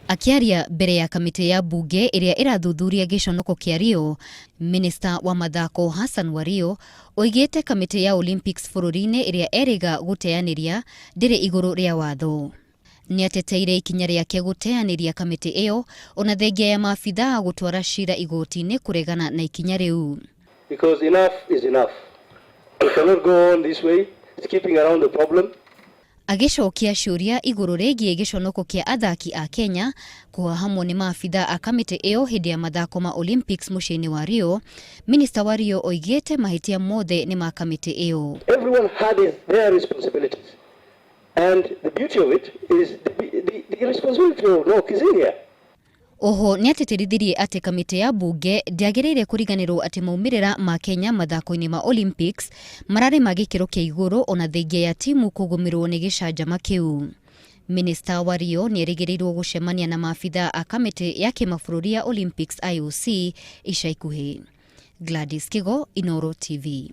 Akĩaria mbere ya kamĩtĩ ya mbunge ĩrĩa ĩrathuthuria gĩconoko kĩa Rio, minista wa mathako Hassan Wario oigĩte kamĩtĩ ya Olympics bũrũri-inĩ ĩrĩa erĩga gũteanĩria ndĩrĩ igũrũ rĩa watho. Nĩateteire ikinya rĩake gũteanĩria kamĩtĩ ĩyo ona thengia ya maabithaa gũtwara cira igoti-inĩ kũregana na ikinya rĩu. Because enough is enough. We cannot go on this way, skipping around the problem. Agĩcokia ciũria igũrũ rĩgiĩ gĩconoko kĩa athaki a Kenya kũhahamwo nĩ maabithaa a kamĩtĩ ĩyo hĩndĩ ya mathako ma Olympics mũciĩ-inĩ wa Rio, minista Wario oigĩte mahĩtia mothe nĩ ma kamĩtĩ ĩyo. Everyone had their responsibilities. And the beauty of it is the responsibility of NOC is in here. Oho nĩatĩtĩrithirie atĩ kamĩtĩ ya mbunge ndĩagĩrĩire kũriganĩrwo atĩ maumĩrĩra ma Kenya mathako-inĩ ma Olympics mararĩ ma gĩkĩro kĩa igũrũ ona thengia ya timu kũgũmĩrwo nĩ gĩcanjama kĩu. Minista Wario nĩerĩgĩrĩirwo gũcemania na maabithaa a kamĩtĩ ya kĩmabũrũri ya Olympics IOC ica ikuhĩ. Gladys Kigo, Inooro TV.